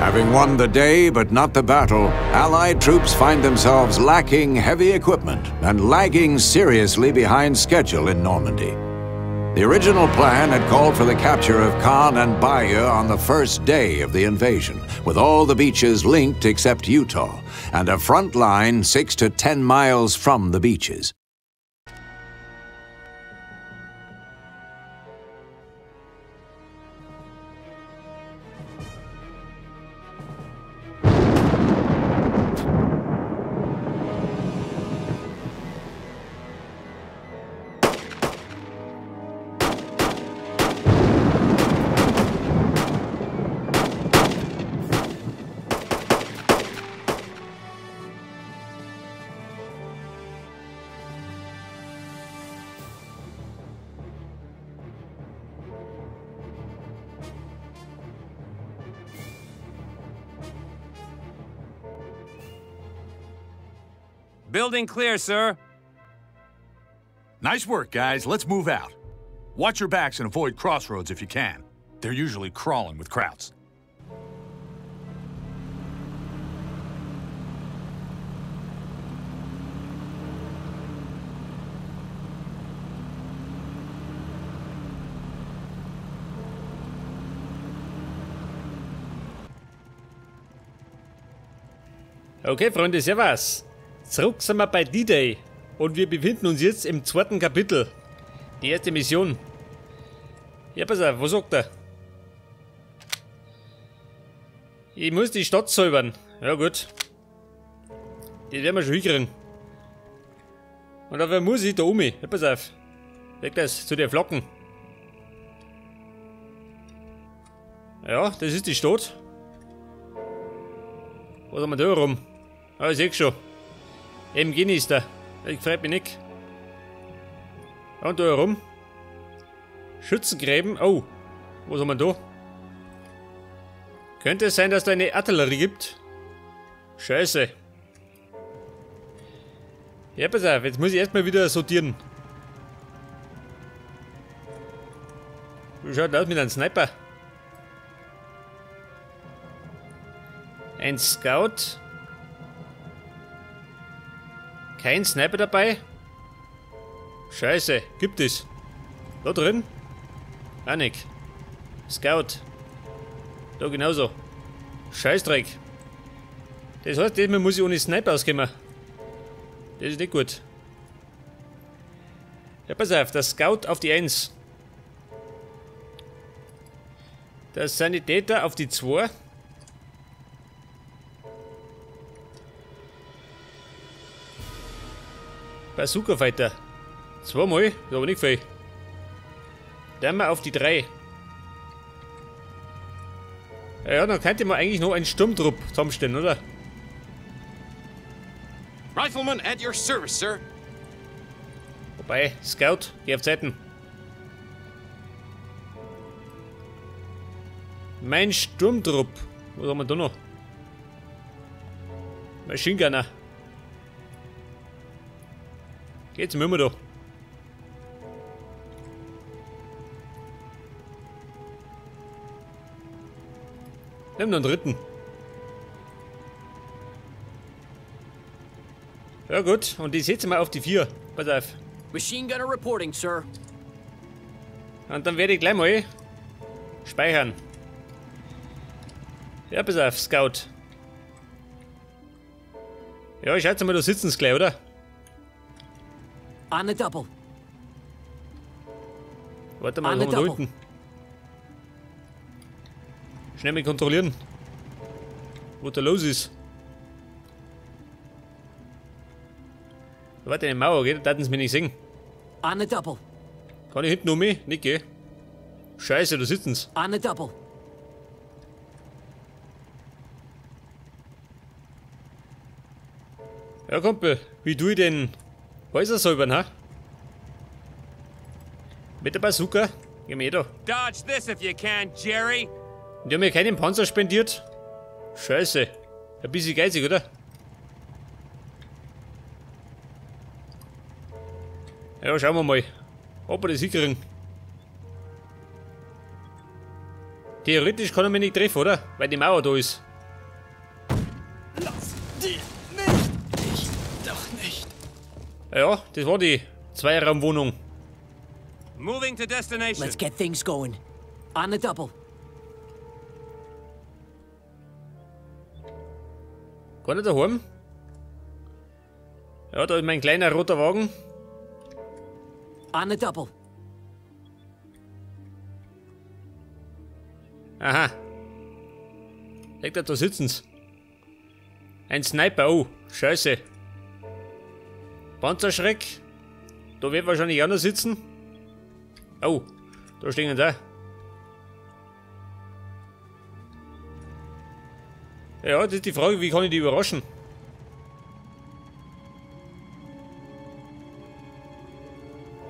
Having won the day but not the battle, Allied troops find themselves lacking heavy equipment and lagging seriously behind schedule in Normandy. The original plan had called for the capture of Caen and Bayeux on the first day of the invasion, with all the beaches linked except Utah, and a front line 6 to 10 miles from the beaches. Building clear, sir. Nice work, guys. Let's move out. Watch your backs and avoid crossroads if you can. They're usually crawling with krauts. Okay, Freunde, servus. Zurück sind wir bei D-Day und wir befinden uns jetzt im zweiten Kapitel. Die erste Mission. Ja, pass auf, was sagt er? Ich muss die Stadt säubern. Ja gut. Die werden wir schon hinkriegen. Und dafür muss ich da um. Ja, pass auf. Leg das zu den Flocken. Ja, das ist die Stadt. Was haben wir da rum? Ah, ich seh schon. MG ist da. Ich freut mich nicht. Und da herum. Schützengräben. Oh. Was haben wir da? Könnte es sein, dass da eine Artillerie gibt? Scheiße. Ja, pass auf. Jetzt muss ich erstmal wieder sortieren. Wie schaut das aus mit einem Sniper? Ein Scout. Kein Sniper dabei? Scheiße, gibt es. Da drin? Auch nicht. Scout. Da genauso. Scheißdreck. Das heißt, diesmal muss ich ohne Sniper auskommen. Das ist nicht gut. Ja, pass auf, der Scout auf die 1. Der Sanitäter auf die 2. Bazooka Fighter. Zweimal, ist aber nicht viel. Dann mal auf die 3. Ja, dann könnte man eigentlich noch einen Sturmtrupp zusammenstellen, oder? Rifleman at your service, sir. Wobei, Scout, geh auf Zeiten. Mein Sturmtrupp. Was haben wir da noch? Machine Gunner. Geht's mir immer da. Nimm den dritten. Ja gut, und die setzen wir auf die 4. Pass auf. Machine Gunner reporting, sir. Und dann werde ich gleich mal speichern. Ja, pass auf, Scout. Ja, ich schätze mal, da sitzen sie gleich, oder? On the double. Warte mal, was haben wir da unten? Schnell mal kontrollieren, was da los ist. Warte, eine Mauer, geht? Da hätten sie mich nicht sehen. On the double. Kann ich hinten um mich? Nicht, gell? Scheiße, da sitzen sie. On the double. Ja, Kumpel, wie tue ich denn Häuser säubern, ha? Mit der Bazooka? Geh mir eh da. Dodge this if you can, Jerry. Und die haben mir keinen Panzer spendiert. Scheiße. Ein bisschen geizig, oder? Ja, schauen wir mal, ob wir das hinkriegen. Theoretisch kann er mich nicht treffen, oder? Weil die Mauer da ist. Ja, das war die Zweiraumwohnung. Moving to destination. Let's get things going. On the double. Gar nicht daheim? Ja, da ist mein kleiner roter Wagen. On the double. Aha. Da sitzen's. Ein Sniper, oh, scheiße. Panzerschreck. Da wird wahrscheinlich auch noch sitzen. Oh, da stehen sie auch. Ja, das ist die Frage, wie kann ich die überraschen?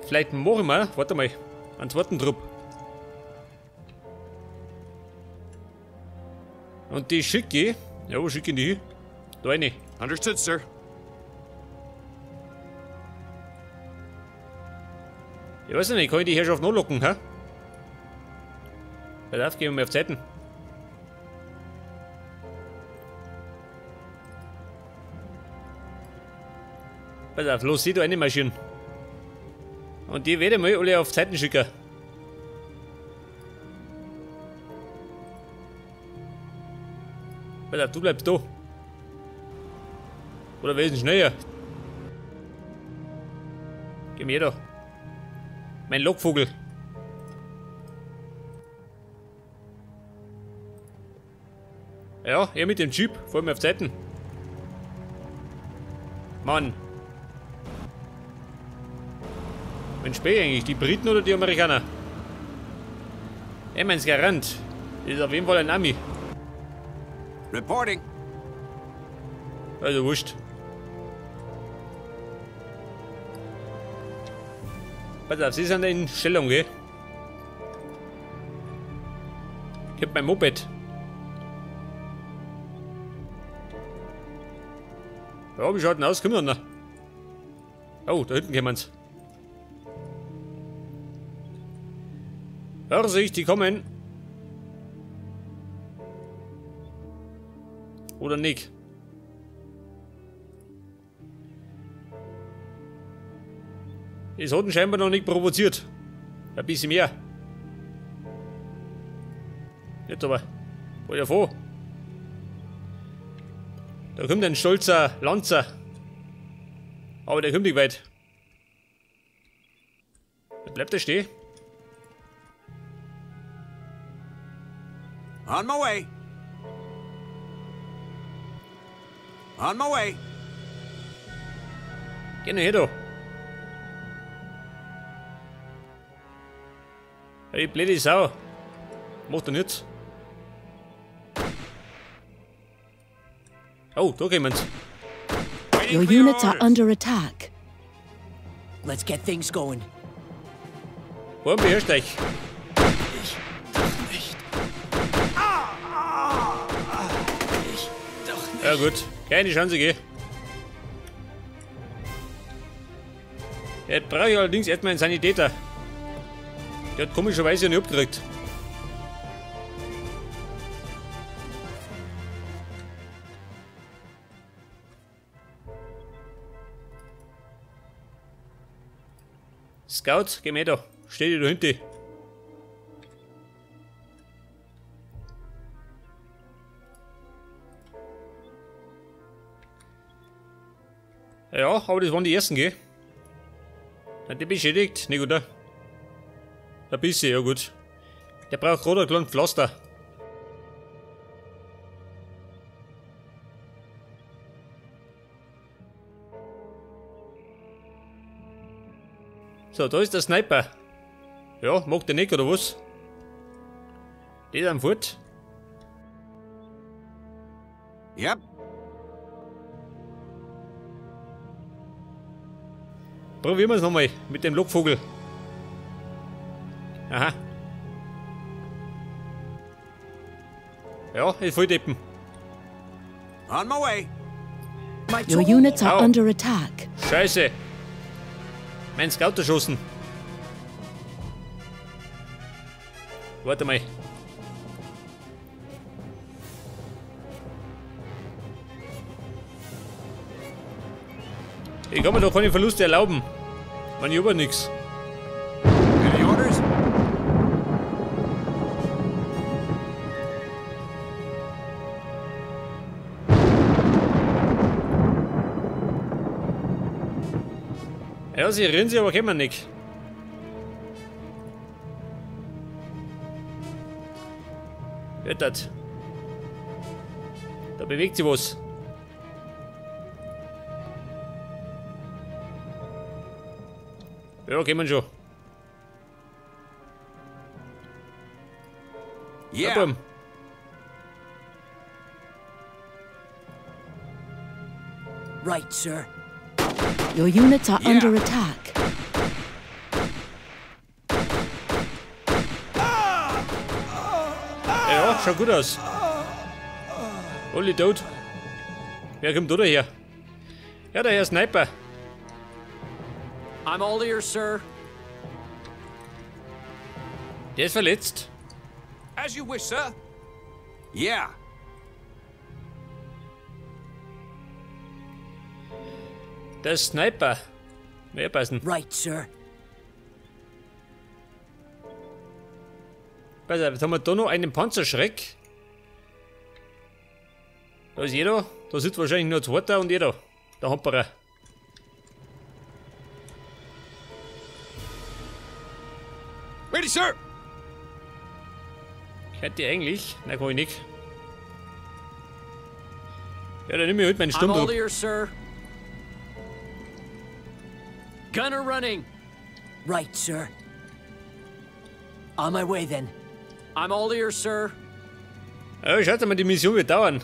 Vielleicht machen wir, warte mal, einen zweiten Trupp. Und die schicke ich, ja, wo schicke ich die hin? Da rein. Understood, sir. Ich weiß nicht, kann ich die Herrschaft noch locken, hä? Pass auf, gehen wir mal auf Zeiten. Pass auf, los, sie da reinmarschieren. Und die werde ich mal alle auf Zeiten schicken. Pass auf, du bleibst da. Oder wer ist denn schneller? Geh mir da. Mein Lockvogel. Ja, er mit dem Jeep, vor mir auf Zeiten. Mann. Wen spiel ich eigentlich? Die Briten oder die Amerikaner? Ich mein's Garant. Das ist auf jeden Fall ein Ami. Reporting. Also wurscht. Pass auf, sie sind in Stellung, gell? Ich hab mein Moped. Ja, wie schaut denn aus? Kommen wir noch? Oh, da hinten kommen's. Vorsicht, die kommen. Oder nicht? Es hat ihn scheinbar noch nicht provoziert. Ein bisschen mehr. Jetzt aber. Voll ja vor. Da kommt ein stolzer Lanzer. Aber der kommt nicht weit. Da bleibt er stehen. On my way. On my way. Geh nur her da. Hey, blöde Sau. Macht er nichts. Oh, da kommen's. Your units are under attack. Let's get things going. Warum beherrscht euch? Ich doch nicht. Ich doch nicht. Ja gut, keine Chance, geh. Jetzt brauche ich allerdings erstmal einen Sanitäter. Der hat komischerweise nicht abgekriegt. Scout, geh mir da. Steh dir da hinten. Ja, aber das waren die ersten, gell? Hat die beschädigt? Nicht, oder? Ein bisschen, ja gut. Der braucht gerade ein kleines Pflaster. So, da ist der Sniper. Ja, mag der nicht, oder was? Die sind fort. Yep. Probieren wir es nochmal mit dem Lockvogel. Aha. Ja, ich Volldeppen. On my way. Your units are Au. under attack. Scheiße. Mein Scout erschossen. Warte mal. Ich kann mir doch keine Verluste erlauben. Man, ich hab ja nix. Any orders? Ja, sie rühren sich aber immer nicht. Hört das? Da bewegt sich was. Ja, kommen schon. Yeah. Right, sir. Your units are under attack. Ja, schaut gut aus. Alle tot. Wer kommt da daher? Ja, der Herr Sniper. I'm all ears, sir. Der ist verletzt. As you wish, sir. Yeah. Der Sniper. Mehr passen. Right, sir. Pass auf, jetzt haben wir da noch einen Panzerschreck. Da ist jeder. Da sitzt wahrscheinlich nur ein zweiter und jeder. Der Hamperer. Ready, sir. Hätte ich eigentlich? Nein, kann ich nicht. Ja, dann nehme ich heute meinen Sturmtrupp. I'm all ears, sir. Gunner running. Right, sir. On my way then. I'm all ears, sir. Ja, schaut mal, die Mission wird dauern.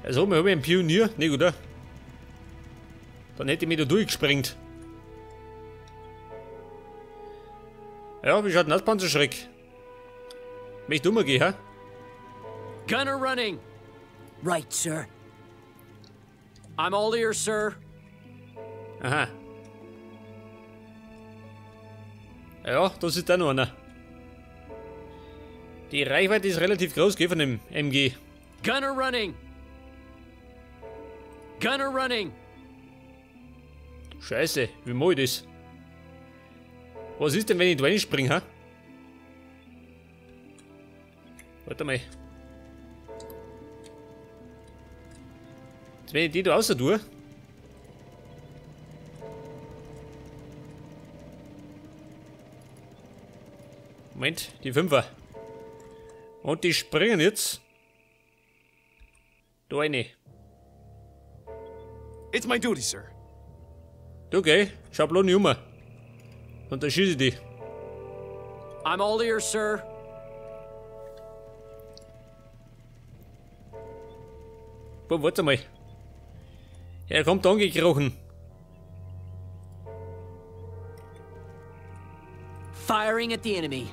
Also, wir haben einen Pionier. Ne, oder? Dann hätte ich mich da durchgesprengt. Ja, wie schaut denn das Panzerschreck? Möchte umgehen, hä? Gunner running. Right, sir. I'm all ears, sir. Aha. Ja, da sitzt auch noch einer. Die Reichweite ist relativ groß, gell, von dem MG. Gunner running. Gunner running. Scheiße, wie mach ich das? Was ist denn, wenn ich da reinspringe, hä? Warte mal. Jetzt, wenn ich die da raus tue. Moment, die Fünfer. Und die springen jetzt. Da rein. It's my duty, sir. Du, gell? Schau bloß nicht um. Und dann schieße ich dich. I'm all ears, sir. Boah, warte mal. Er kommt angekrochen. Firing at the enemy.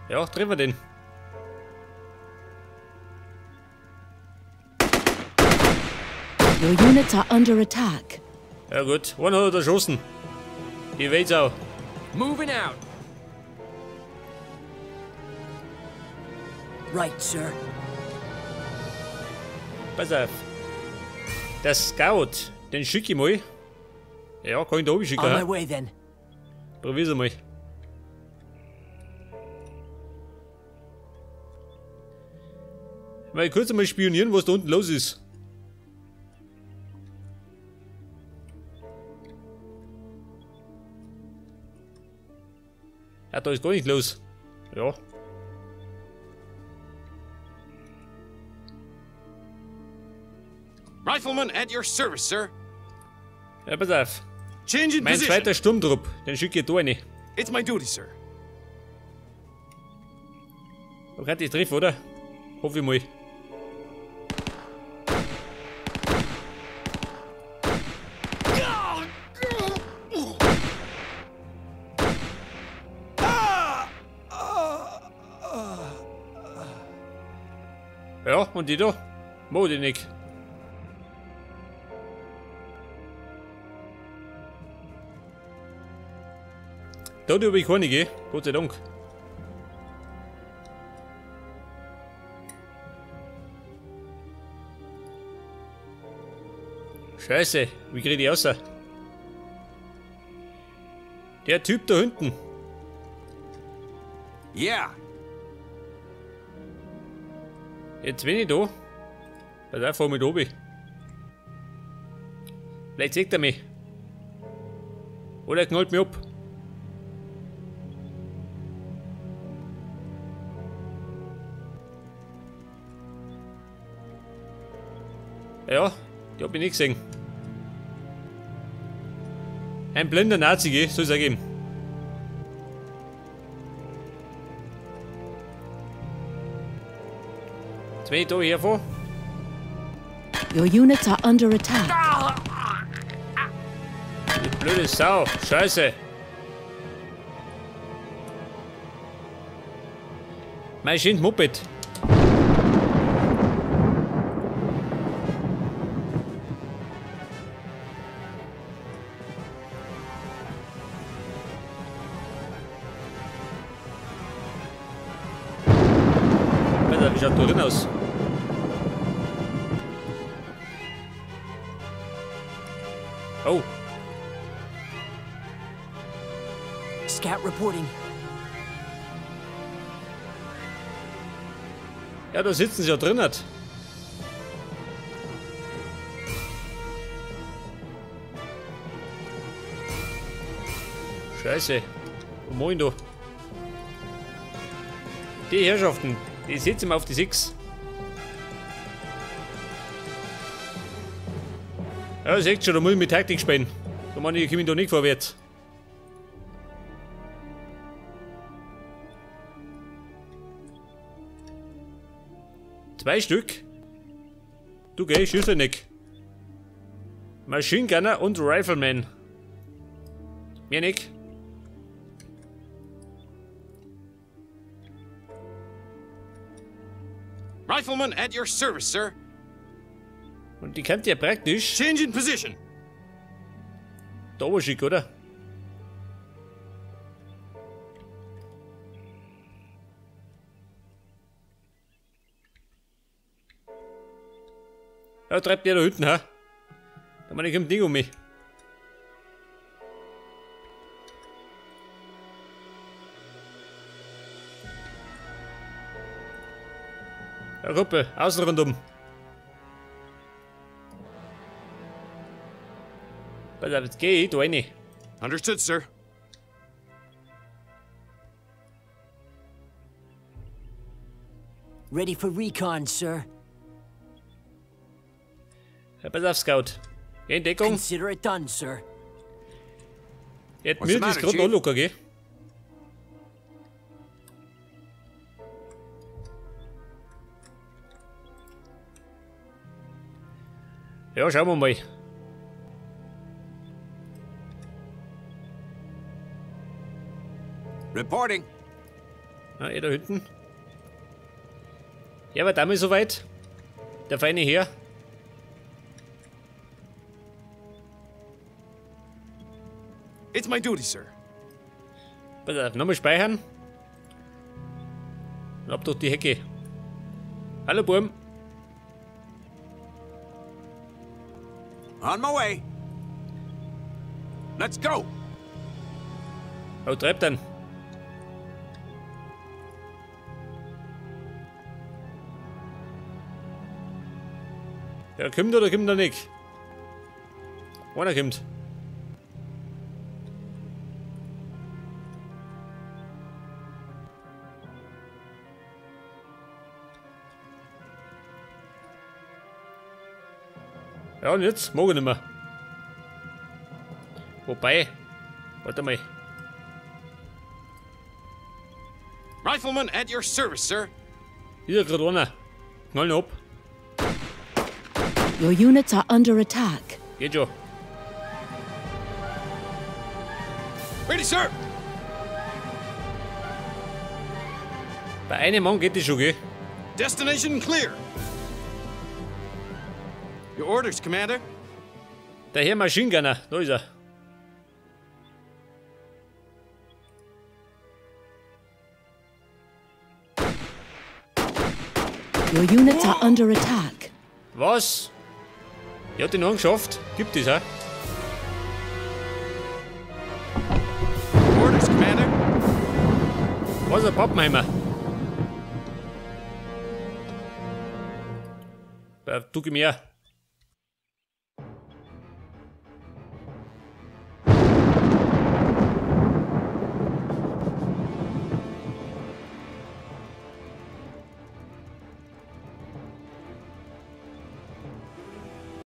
Ja, treffen wir den. Your units are under attack. Ja gut, einen hat er erschossen. Die Welt auch. Moving out. Right, sir. Pass auf. Der Scout, den schicke ich mal. Ja, kann ich da oben schicken. On my way then. Probier's mal. Mal kurz einmal spionieren, was da unten los ist. Ja, da ist gar nicht los. Ja. Rifleman at your service, sir. Ja, pass auf. Change in Mein position. zweiter Sturmtrupp, den schicke ich da rein. It's my duty, sir. Da kann ich treffen, oder? Hoffe ich mal. Ja, und die da? Mach die nicht. Da habe ich keine, gell? Gott sei Dank. Scheiße, wie krieg ich die raus? Der Typ da hinten. Yeah. Jetzt bin ich da. Pass auf, fahr mit oben. Vielleicht sieht er mich. Oder er knallt mich ab. Ja, die hab ich nicht gesehen. Ein blinder Nazi, gell? Soll es auch geben. Jetzt bin ich da herfahren. Your units are under attack. Die blöde Sau. Scheiße. Mein schönes Moped. Alter, wie schaut da drin aus? Oh. Scout reporting. Ja, da sitzen sie ja drin. Hat. Scheiße. Oh, moin du. Die Herrschaften, die sitzen auf die 6. Ja, seht schon, da muss ich mit Taktik spielen. Da meine ich, komme ich da nicht vorwärts. Zwei Stück. Du geh, schieße nicht. Machine Gunner und Rifleman. Mehr nicht. Rifleman at your service, sir. Und die kennt ihr praktisch. Change in position. Da war schick, oder? Ja, treibt der da hinten, ha? Da meine ich, kommt nicht um mich. Ja, Gruppe, außen rundum. Pass auf, jetzt geh ich da rein. Understood, sir. Ready for recon, sir. Ja, pass auf, Scout. Geh in Deckung. Consider it done, sir. Jetzt mir das gerade noch locker, gell? Ja, schauen wir mal. Reporting. Na, da hinten. Ja, aber damit soweit. Der feine Herr. It's my duty, sir. Pass auf, nochmal speichern. Und ab durch die Hecke. Hallo, Burm. On my way. Let's go. Oh, treibt dann. Ja, kommt oder kommt er nicht? Einer kommt. Ja, und jetzt mag ich nicht mehr. Wobei, warte mal. Rifleman at your service, sir. Hier gerade einer. Knallen ab. Your units are under attack. Geht schon. Ready, sir. Bei einem Mann geht das schon, gell? Destination clear. Your orders, Commander. Der Herr Machine Gunner, da ist er. Your units are under attack. Was? Ich hab den noch geschafft. Gibt es, hä? Orders, Commander. Was ein Pappenheimer. Du geh mir.